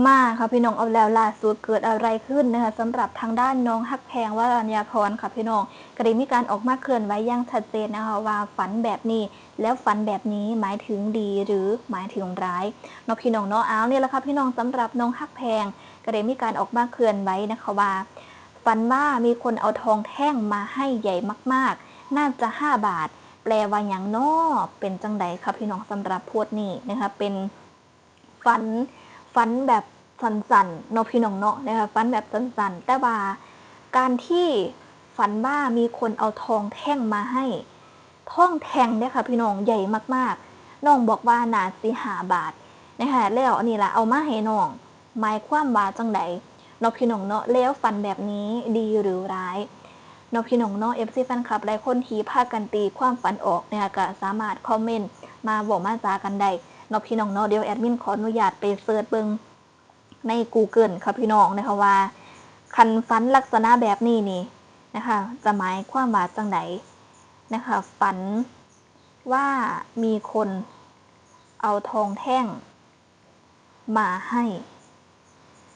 ມາ ค่ะ ພີ່ນ້ອງ ເອົາແລ້ວ ລ່າສຸດເກີດອະໄລຂຶ້ນ ນະຄະ ສຳລັບທາງດ້ານນ້ອງຮັກແພງ ວະລັນຍາພອນ ຄ່ະ ພີ່ນ້ອງ ກໍໄດ້ມີການອອກມາເຄື່ອນໄຫວຢ່າງຊັດເຈນ ນະຄະ ວ່າຝັນແບບນີ້ ແລ້ວຝັນແບບນີ້ໝາຍເຖິງດີ ຫຼື ໝາຍເຖິງຮ້າຍເນາະ ພີ່ນ້ອງເນາະ. ເອົາ ນີ້ລະ ຄ່ະ ພີ່ນ້ອງ ສຳລັບນ້ອງຮັກແພງ ກໍໄດ້ມີການອອກມາເຄື່ອນໄຫວ ນະຄະ ວ່າ ຝັນວ່າມີຄົນເອົາທອງແທ່ງມາໃຫ້ໃຫຍ່ມາກໆ ໜ້າຈະຫ້າບາດ ແປວ່າຫຍັງນໍ? ເປັນຈັ່ງໃດ ຄ່ະ ພີ່ນ້ອງ ສຳລັບໂພສນີ້ ນະຄະ ເປັນ ຝັນ ຝັນແບບສັ້ນໆ ເນາະ ພີ່ນ້ອງເນາະ ນະຄະ ຝັນແບບສັ້ນໆ ແຕ່ວ່າການທີ່ຝັນວ່າມີຄົນເອົາທອງແທ່ງມາໃຫ້ ທອງແທ່ງເດ້ ຄ່ະ ພີ່ນ້ອງ ໃຫຍ່ມາກໆ ນ້ອງບອກວ່າໜ້າຊິຫ້າບາດ ນະຄະ ແລ້ວອັນນີ້ລະ ເອົາມາໃຫ້ນ້ອງ ໝາຍຄວາມວ່າຈັ່ງໃດ ເນາະ ພີ່ນ້ອງເນາະ ແລ້ວຝັນແບບນີ້ດີ ຫຼື ຮ້າຍ ເນາະ ພີ່ນ້ອງເນາະ. ເອັຟຊີ ແຟນຄລັບ ຫຼາຍຄົນທີ່ພາກັນຕີຄວາມຝັນອອກ ນະຄະ ກໍສາມາດຄອມເມັນມາເວົ້າມາຈາກັນໄດ້ ເນາະ ພີ່ນ້ອງເນາະ. ດຽວແອດມິນຂໍອະນຸຍາດໄປເສີດເບິ່ງໃນກູເກີນ ຄ່ະ ພີ່ນ້ອງ ນະຄະ ວ່າຄັນຝັນລັກສະນະແບບນີ້ນີ້ ນະຄະ ຈະໝາຍຄວາມວ່າຈັ່ງໃດ ນະຄະ ຝັນວ່າມີຄົນເອົາທອງແທ່ງມາໃຫ້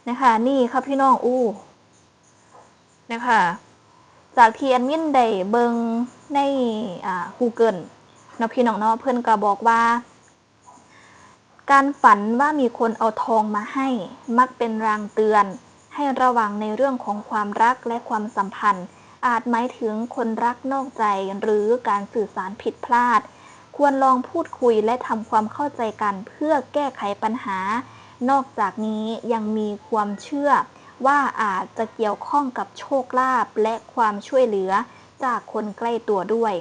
ນະຄະ ນີ້ ຄ່ະ ພີ່ນ້ອງ ອູ້ ນະຄະ ຈາກທີ່ແອດມິນໄດ້ເບິ່ງໃນ ອ່າ ກູເກີນ ເນາະ ພີ່ນ້ອງເນາະ ເພິ່ນກໍບອກວ່າ ການຝັນວ່າມີຄົນເອົາທອງມາໃຫ້ ມັກເປັນລາງເຕືອນໃຫ້ລະວັງໃນເລື່ອງຂອງຄວາມລັກ ແລະ ຄວາມສຳພັນ ອາດໝາຍເຖິງຄົນລັກນອກໃຈ ຫຼື ການສື່ສານຜິດພລາດ. ຄວນລອງພູດຄຸຍ ແລະ ທຳຄວາມເຂົ້າໃຈກັນເພື່ອແກ້ໄຂບັນຫາ. ນອກຈາກນີ້ຍັງມີຄວາມເຊື່ອວ່າອາດຈະກ່ຽວຂ້ອງກັບໂຊກລາບ ແລະ ຄວາມຊ່ວຍເຫຼືອຈາກຄົນໃກ້ຕົວດ້ວຍ.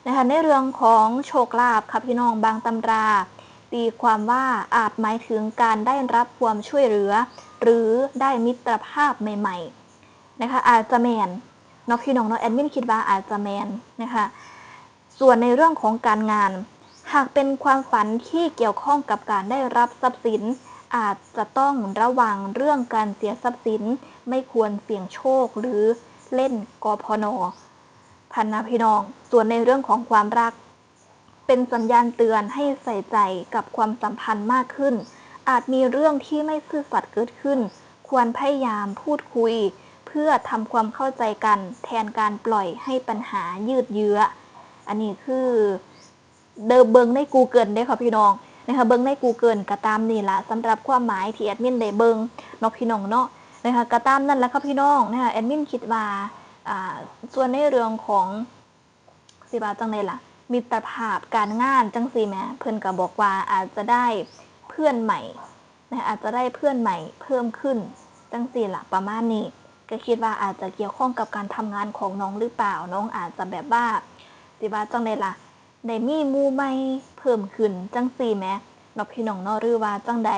ນະຄະ ໃນເລື່ອງຂອງໂຊກລາບ ຄ່ະ ພີ່ນ້ອງ ບາງຕຳລາຕີຄວາມວ່າອາດໝາຍເຖິງການໄດ້ຮັບຄວາມຊ່ວຍເຫຼືອ ຫຼື ໄດ້ມິດຕະພາບໃໝ່ໆ ນະຄະ ອາດຈະແມ່ນເນາະ ພີ່ນ້ອງເນາະ ແອດມິນຄິດວ່າອາດຈະແມ່ນ ນະຄະ. ສ່ວນໃນເລື່ອງຂອງການງານ ຫາກເປັນຄວາມຝັນທີ່ກ່ຽວຂ້ອງກັບການໄດ້ຮັບຊັບສິນ ອາດຈະຕ້ອງລະວັງເລື່ອງການເສຍຊັບສິນ ໄມ່ຄວນສ່ຽງໂຊກ ຫຼື ເລ່ນ ກພນ ພັນນະ ພີ່ນ້ອງ. ສ່ວນໃນເລື່ອງຂອງຄວາມລັກ ເປັນສັນຍານເຕືອນໃຫ້ໃສ່ໃຈກັບຄວາມສຳພັນມາກຂຶ້ນ. ອາດມີເລື່ອງທີ່ໄມ່ຊື່ສັດເກີດຂຶ້ນ. ຄວນພະຍາຍາມພູດຄຸຍເພື່ອທຳຄວາມເຂົ້າໃຈກັນ ແທນການປ່ອຍໃຫ້ບັນຫາຍືດເຍື້ອ. ອັນນີ້ຄື ເດີ ເບິ່ງໃນກູເກີນເດ້ ຄ່ະ ພີ່ນ້ອງ ນະຄະ ເບິ່ງໃນກູເກີນກໍຕາມນີ້ລະ ສຳລັບຄວາມໝາຍທີ່ແອດມິນໄດ້ເບິ່ງເນາະ ພີ່ນ້ອງເນາະ ນະຄະ. ກໍຕາມນັ້ນລະ ຄ່ະ ພີ່ນ້ອງ ນະຄະ ແອດມິນຄິດວ່າ ອ່າ ສ່ວນໃນເລື່ອງຂອງ ຊິວ່າຈັ່ງໃດລະ ມິດຕະພາບ ການງານ ຈັ່ງຊີ້ແໝ່ ເພິ່ນກໍບອກວ່າອາດຈະໄດ້ເພື່ອນໃໝ່ ນະ ອາດຈະໄດ້ເພື່ອນໃໝ່ເພີ່ມຂຶ້ນ ຈັ່ງຊີ້ລະ ປະມານນີ້. ກໍຄິດວ່າອາດຈະກ່ຽວຂ້ອງກັບການທຳງານຂອງນ້ອງຫຼືເປົ່າ ນ້ອງອາດຈະແບບວ່າ ຊິວ່າຈັ່ງໃດລະ ໄດ້ມີໝູ່ໃໝ່ເພີ່ມຂຶ້ນ ຈັ່ງຊີ້ແໝ່ເນາະ ພີ່ນ້ອງເນາະ ຫຼືວ່າຈັ່ງໃດ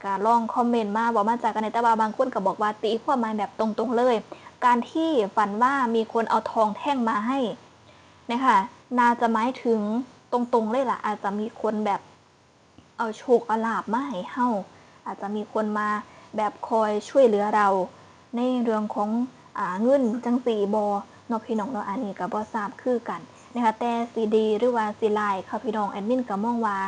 ກໍລອງຄອມເມັນມາເວົ້າມາຈາກັນໄດ້. ແຕ່ວ່າບາງຄົນກໍບອກວ່າຕີຄວາມໝາຍແບບຕົງໆເລີຍ ການທີ່ຝັນວ່າມີຄົນເອົາທອງແທ່ງມາໃຫ້ ນະຄະ ໜ້າຈະໝາຍເຖິງຕົງໆເລີຍລະ ອາດຈະມີຄົນແບບເອົາໂຊກເອົາລາບມາໃຫ້ເຮົາ ອາດຈະມີຄົນມາແບບຄອຍຊ່ວຍເຫຼືອເຮົາໃນເລື່ອງຂອງ ອ່າ ເງິນຈັ່ງຊີ້ບໍ່ເນາະ ພີ່ນ້ອງເນາະ ອັນນີ້ກໍບໍ່ຊາບຄືກັນນະຄະ. ແຕ່ຊິດີ ຫຼືວ່າຊິຮ້າຍ ຄ່ະ ພີ່ນ້ອງ ແອດມິນກໍມອງວ່າ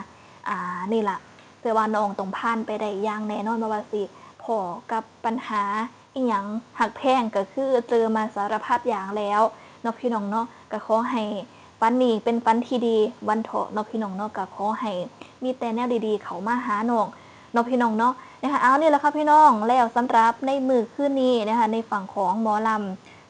ອ່າ ນີ້ລະ ເຊື່ອວ່ານ້ອງຕ້ອງຜ່ານໄປໄດ້ຢ່າງແນ່ນອນ ບໍ່ວ່າຊິພໍ້ກັບບັນຫາ ອີ່ຫຍັງຮັກແພງ ກໍຄືເຈີມາສາລະພັດຢ່າງແລ້ວເນາະ ພີ່ນ້ອງເນາະ. ກໍຂໍໃຫ້ຝັນນີ້ເປັນຝັນທີ່ດີວັນເທາະເນາະ ພີ່ນ້ອງເນາະ ກໍຂໍໃຫ້ມີແຕ່ແນວດີໆເຂົ້າມາຫານ້ອງເນາະ ພີ່ນ້ອງເນາະ ນະຄະ. ເອົາ ນີ້ລະ ຄ່ະ ພີ່ນ້ອງ ແລ້ວສຳລັບໃນມື້ຄືນນີ້ນະຄະ ໃນຝັ່ງຂອງໝໍລຳ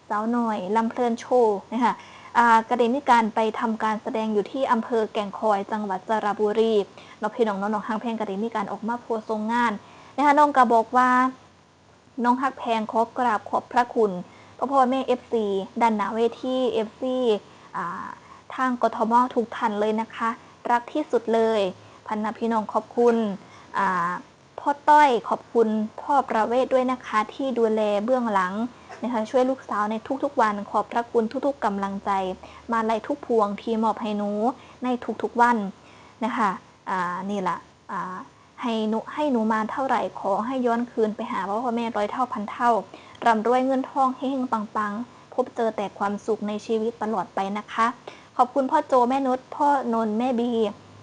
ສາວນ້ອຍລຳເພີນໂຊນະຄະ ອ່າ ກໍໄດ້ມີການໄປທຳການສະແດງຢູ່ທີ່ອຳເພີແກ້ງຄອຍ ຈັງຫວັດສະລະບູຣີເນາະ ພີ່ນ້ອງເນາະ. ນ້ອງຮັກແພງກໍໄດ້ມີການອອກມາໂພສໂຊງງານນະຄະ ນ້ອງກໍບອກວ່າ ນ້ອງຮັກແພງຂໍກາບຂອບພະຄຸນພໍ່ໆແມ່ໆ ເອັຟຊີ ດ້ານໜ້າເວທີ ເອັຟຊີ ອ່າ ທາງ ກທມ ທຸກທ່ານເລີຍນະຄະ ລັກທີ່ສຸດເລີຍ ພັນນະ ພີ່ນ້ອງ. ຂອບຄຸນ ອ່າ ພໍ່ຕ້ອຍ ຂອບຄຸນພໍ່ປະເວດດ້ວຍນະຄະ ທີ່ດູແລເບື້ອງຫຼັງນະຄະ ຊ່ວຍລູກສາວໃນທຸກໆວັນ. ຂອບພະຄຸນທຸກໆກຳລັງໃຈ ມາໄລທຸກພວງທີ່ມອບໃຫ້ໜູໃນທຸກໆວັນນະຄະ. ອ່າ ນີ້ລະ ອ່າ ໃຫ້ໜູ ໃຫ້ໜູມາເທົ່າໃດ ຂໍໃຫ້ຍ້ອນຄືນໄປຫາພໍ່ແມ່ຮ້ອຍເທົ່າພັນເທົ່າ ຮ່ຳລວຍເງິນທອງ ເຮັງໆປັງໆ ພົບເຈີແຕ່ຄວາມສຸກໃນຊີວິດຕະຫຼອດໄປນະຄະ. ຂອບຄຸນພໍ່ໂຈ ແມ່ນຸດ ພໍ່ນົນ ແມ່ບີ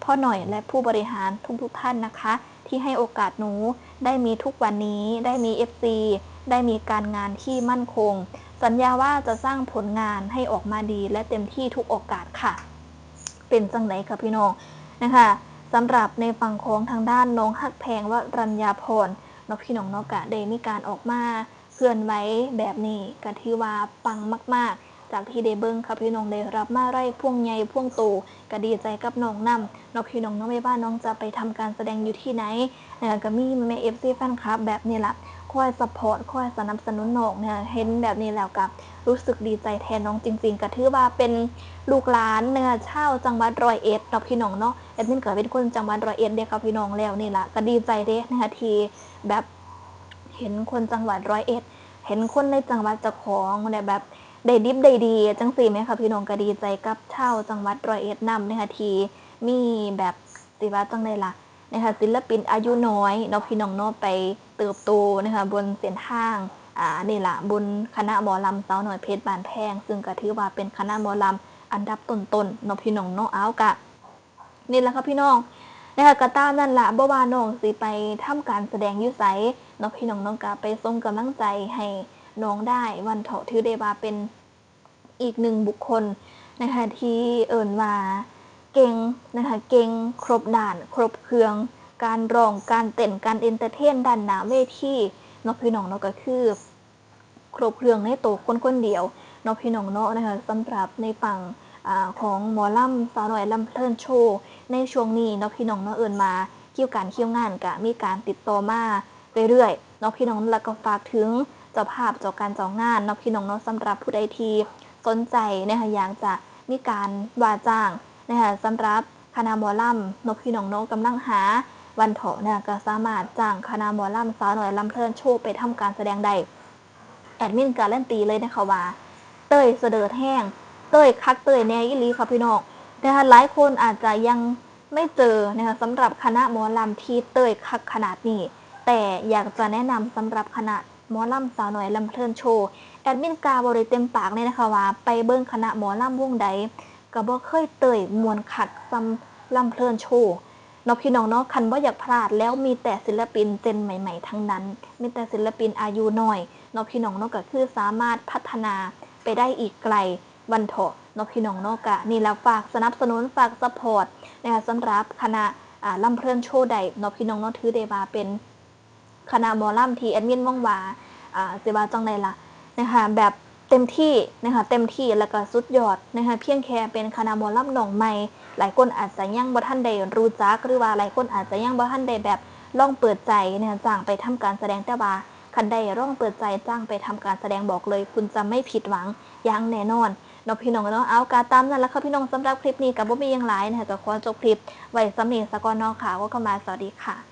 ພໍ່ໜ້ອຍ ແລະ ຜູ້ບໍລິຫານທຸກໆທ່ານນະຄະ ທີ່ໃຫ້ໂອກາດໜູໄດ້ມີທຸກວັນນີ້, ໄດ້ມີເອັຟຊີ, ໄດ້ມີການງານທີ່ໝັ້ນຄົງ. ສັນຍາວ່າຈະສ້າງຜົນງານໃຫ້ອອກມາດີ ແລະ ເຕັມທີ່ທຸກໂອກາດຄ່ະ. ເປັນຈັ່ງໃດຄະພີ່ນ້ອງ ນະຄະ? ສຳລັບໃນຝັ່ງຂອງທາງດ້ານນ້ອງຮັກແພງ ວະລັນຍາພອນ ເນາະພີ່ນ້ອງເນາະ ກະໄດ້ມີການອອກມາ ເຄື່ອນໄຫວແບບນີ້ກະຖືວ່າປັງມາກໆ ຈາກທີ່ໄດ້ເບິ່ງຄ່ະພີ່ນ້ອງ ໄດ້ຮັບມາໄລພວງໃຫຍ່ພວງໂຕ ກະດີໃຈກັບນ້ອງນຳເນາະພີ່ນ້ອງເນາະ. ແມ່ນວ່ານ້ອງຈະໄປທຳການສະແດງຢູ່ທີ່ໃດ ນະຄະ ກະມີແມ່ໆ ເອັຟຊີ ແຟນຄລັບແບບນີ້ລະ ຄອຍຊັບພອດ ຄອຍສະໜັບສະໜູນນ້ອງນະຄະ. ເຫັນແບບນີ້ແລ້ວກະຮູ້ສຶກດີໃຈແທນນ້ອງຈິງໆ ກະຖືວ່າເປັນລູກຫຼານນະຄະ ຊາວຈັງຫວັດຮ້ອຍເອັດເນາະພີ່ນ້ອງເນາະ. ແອດມິນກະເປັນຄົນຈັງຫວັດຮ້ອຍເອັດເດ້ຄ່ະພີ່ນ້ອງ ແລ້ວນີ້ລະກະດີໃຈເດ້ນະຄະ ທີ່ແບບ ເຫັນຄົນຈັງຫວັດຮ້ອຍເອັດ ເຫັນຄົນໃນຈັງຫວັດເຈົ້າຂອງໄດ້ແບບ ໄດ້ດິບໄດ້ດີຈັ່ງຊີ້ແມ່ນຄ່ະພີ່ນ້ອງ. ກະດີໃຈກັບຊາວຈັງຫວັດຮ້ອຍເອັດນຳນະຄະ ທີ່ມີແບບ ຊິວ່າຈັ່ງໃດລະ ນະຄະ ສິລະປິນອາຍຸນ້ອຍເນາະພີ່ນ້ອງເນາະ ໄປເຕີບໂຕນະຄະ ບົນເສັ້ນທາງ ອາ ນີ້ລະ ບົນຄະນະໝໍລຳສາວນ້ອຍເພັດບ້ານແພງ ຊຶ່ງກະຖືວ່າເປັນຄະນະໝໍລຳອັນດັບຕົ້ນໆເນາະພີ່ນ້ອງເນາະ. ເອົາ ກະ ນີ້ລະຄ່ະພີ່ນ້ອງ ນະຄະ. ກະຕາມນັ້ນລະ ບໍ່ວ່ານ້ອງຊິໄປທຳການສະແດງຢູ່ໃສເນາະພີ່ນ້ອງເນາະ ກະໄປສົ່ງກຳລັງໃຈໃຫ້ນ້ອງໄດ້ ວ່າຊັ້ນເຖາະ. ຖືໄດ້ວ່າເປັນອີກໜຶ່ງບຸກຄົນນະຄະ ທີ່ເອີ້ນວ່າເກັ່ງນະຄະ ເກັ່ງ ຄົບດ້ານ ຄົບເຄື່ອງ ການຮ້ອງ ການເຕັ້ນ ການເອັນເຕີເທນດ້ານໜ້າເວທີເນາະພີ່ນ້ອງເນາະ ກະຄື ຄົບເຄື່ອງໃນໂຕຄົນຄົນດຽວເນາະພີ່ນ້ອງເນາະ ນະຄະ. ສຳລັບໃນຝັ່ງ ອາ ຂອງໝໍລຳສາວນ້ອຍລຳເລີນໂຊ ໃນຊ່ວງນີ້ເນາະພີ່ນ້ອງເນາະ ເອີ້ນວ່າຄິວການຄິວງານກະມີການຕິດຕໍ່ມາເລື້ອຍໆເນາະພີ່ນ້ອງ. ແລ້ວກໍຝາກເຖິງເຈົ້າພາບເຈົ້າການເຈົ້າງານເນາະພີ່ນ້ອງເນາະ ສຳລັບຜູ້ໃດທີ່ສົນໃຈນະຄະ ຢາກຈະມີການວ່າຈ້າງນະຄະ ສຳລັບຄະນະໝໍລຳເນາະພີ່ນ້ອງເນາະ ກຳລັງຫາ ວ່າຊັ້ນເຖາະ ນະຄະ ກະສາມາດຈ້າງຄະນະໝໍລຳສາວນ້ອຍລຳເລີນໂຊໄປທຳການສະແດງໄດ້. ແອດມິນກາລັນຕີເລີຍນະຄະວ່າ ເຕີຍສະເດີດແຮງ ເຕີຍຄັກເຕີຍແນ່ອີ່ຫຼີຄ່ະພີ່ນ້ອງ ແຕ່ຫຼາຍຄົນອາດຈະຍັງໄມ່ເຈີນະຄະ ສຳລັບຄະນະໝໍລຳທີ່ເຕີຍຄັກຂະໜາດນີ້. ແຕ່ຢາກຈະແນະນຳສຳລັບຄະນະໝໍລຳສາວນ້ອຍລຳເລີນໂຊ ແອດມິນກ້າເວົ້າໄດ້ເຕັມປາກເລີຍນະຄະວ່າ ໄປເບິ່ງຄະນະໝໍລຳວົງໃດ ກະບໍ່ເຄີຍເຕີຍມ່ວນຄັກສ່ຳລຳເລີນໂຊ ເນາະພີ່ນ້ອງເນາະ. ຄັນບໍ່ຢາກພລາດແລ້ວ ມີແຕ່ສິນລະປິນເຈນໃໝ່ໆທັງນັ້ນ ມີແຕ່ສິນລະປິນອາຍຸນ້ອຍເນາະພີ່ນ້ອງເນາະ ກະຄືສາມາດພັດທະນາໄປໄດ້ອີກໄກ ວ່າຊັ້ນເຖາະເນາະພີ່ນ້ອງເນາະ. ກະນີ້ລະ ຝາກສະໜັບສະໜູນ ຝາກຊັບພອດນະຄະ ສຳລັບຄະນະ ອາ ລຳເລີນໂຊໄດ້ເນາະພີ່ນ້ອງເນາະ. ຖືໄດ້ວ່າເປັນ ຄະນະໝໍລຳທີ່ແອດມິນຫວັງວ່າ ອາ ຊິວ່າຈັ່ງໃດລະ ນະຄະ ແບບເຕັມທີ່ນະຄະ ເຕັມທີ່ ແລ້ວກໍສຸດຍອດນະຄະ. ພຽງແຄ່ເປັນຄະນະໝໍລຳນ້ອງໃໝ່ ຫຼາຍຄົນອາດຈະຍັງບໍ່ທັນໄດ້ຮູ້ຈັກ ຫຼືວ່າຫຼາຍຄົນອາດຈະຍັງບໍ່ທັນໄດ້ແບບລອງເປີດໃຈນະຄະ ຈ້າງໄປທຳການສະແດງ. ແຕ່ວ່າຄັນໄດ້ລອງເປີດໃຈ ຈ້າງໄປທຳການສະແດງ ບອກເລີຍ ຄຸນຈະໄມ່ຜິດຫວັງຢ່າງແນ່ນອນເນາະພີ່ນ້ອງເນາະ. ເອົາ ກະຕາມນັ້ນລະຄ່ະພີ່ນ້ອງ ສຳລັບຄລິບນີ້ກະບໍ່ມີຫຍັງຫຼາຍນະຄະ ກະຂໍຈົບຄລິບໄວ້ສ່ຳນີ້ສາກ່ອນເນາະຄ່ະ. ຂໍຄຳວ່າສະຫວັດດີຄ່ະ.